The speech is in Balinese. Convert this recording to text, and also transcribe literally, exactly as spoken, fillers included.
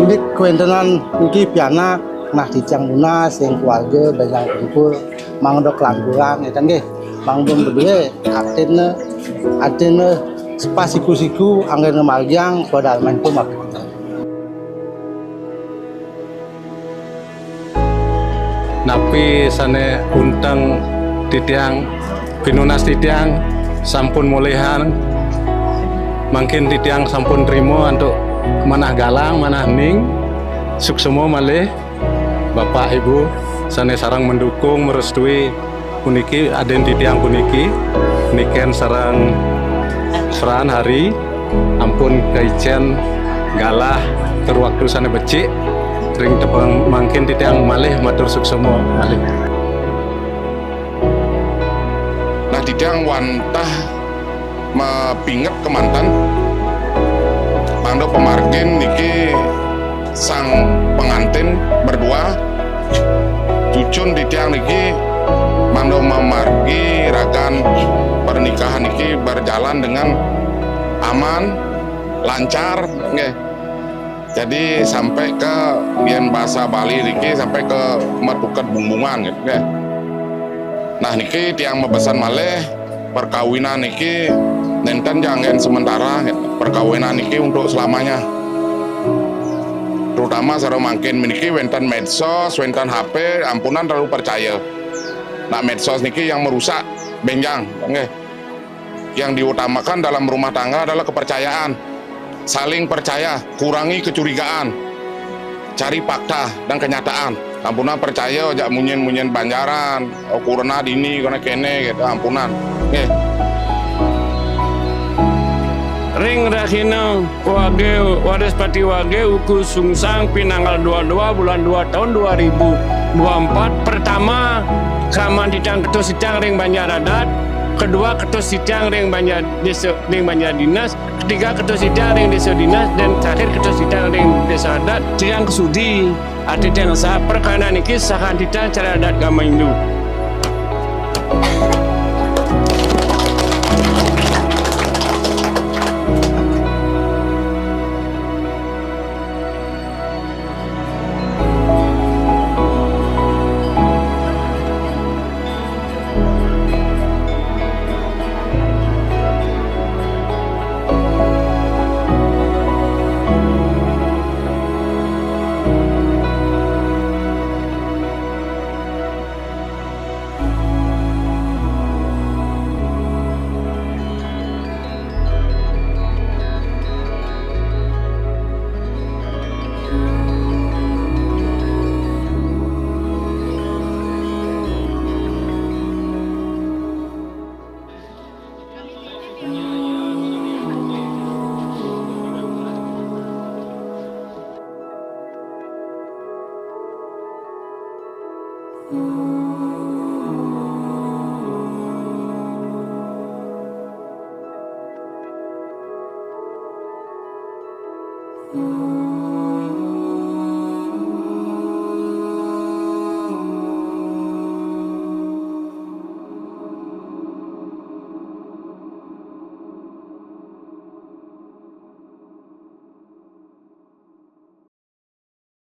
Indik kawéntenan niki pianak, nah titiang nunas ring keluarga Benjang Kumpul, mangda kalangkuran, ngéten nggih. Mangda bedué artine, artine sepas siku-siku anggén ngamargiang swadarmanipun. Napi sané unteng titiang, pinunas titiang sampun molihang, mangkin titiang sampun trima antuk manah galang, manah ning, suksma malih Bapak Ibu sané sareng mendukung, merestui puniki, adin titiang puniki, Niken sareng Fran Hari, ampun kaicén galah tur waktu sané becik, ring tepang mangkin titiang malih matur suksma malih. Nah, titiang wantah mapinget kemanten, mangda pamargin niki sang pengantin berdua, cucun titiang niki mangda mamargi ragan pernikahan niki berjalan dengan aman, lancar, nggih. Jadi sampai ke, yén basa Bali niki, sampai ke matuked bungbungan, gitu, nggih. Nah, niki tiang mabesen malih, perkawinan niki nénten ja anggén sementara, gitu. Perkawinan niki untuk selamanya. Terutama sareng mangkin niki wénten medsos, wénten H P, ampunang terlalu percaya. Nah, medsos niki yang merusak, bénjang, nggih. Yang diutamakan dalam rumah tangga adalah kepercayaan. Saling percaya, kurangi kecurigaan. Cari fakta dan kenyataan. Ampunang percaya jak munyin-munyin banjaran, oh, kurna dini, kurna kéné, gitu, ampunang. Nggih. Ring rahina Wagé, Warispati Wagé, wuku sungsang pinanggal dua dua bulan dua tahun dua ribu dua empat. Pertama, kraman titiang ketus titiang ring banjar adat. Kedua, ketus titiang ring banjar désa, ring banjar dinas. Ketiga, ketus titiang ring désa dinas. Dan terakhir, ketus titiang ring désa adat. Tiang kesudi, ati tiang sah, perkara niki sahan titiang cara adat agama Hindu.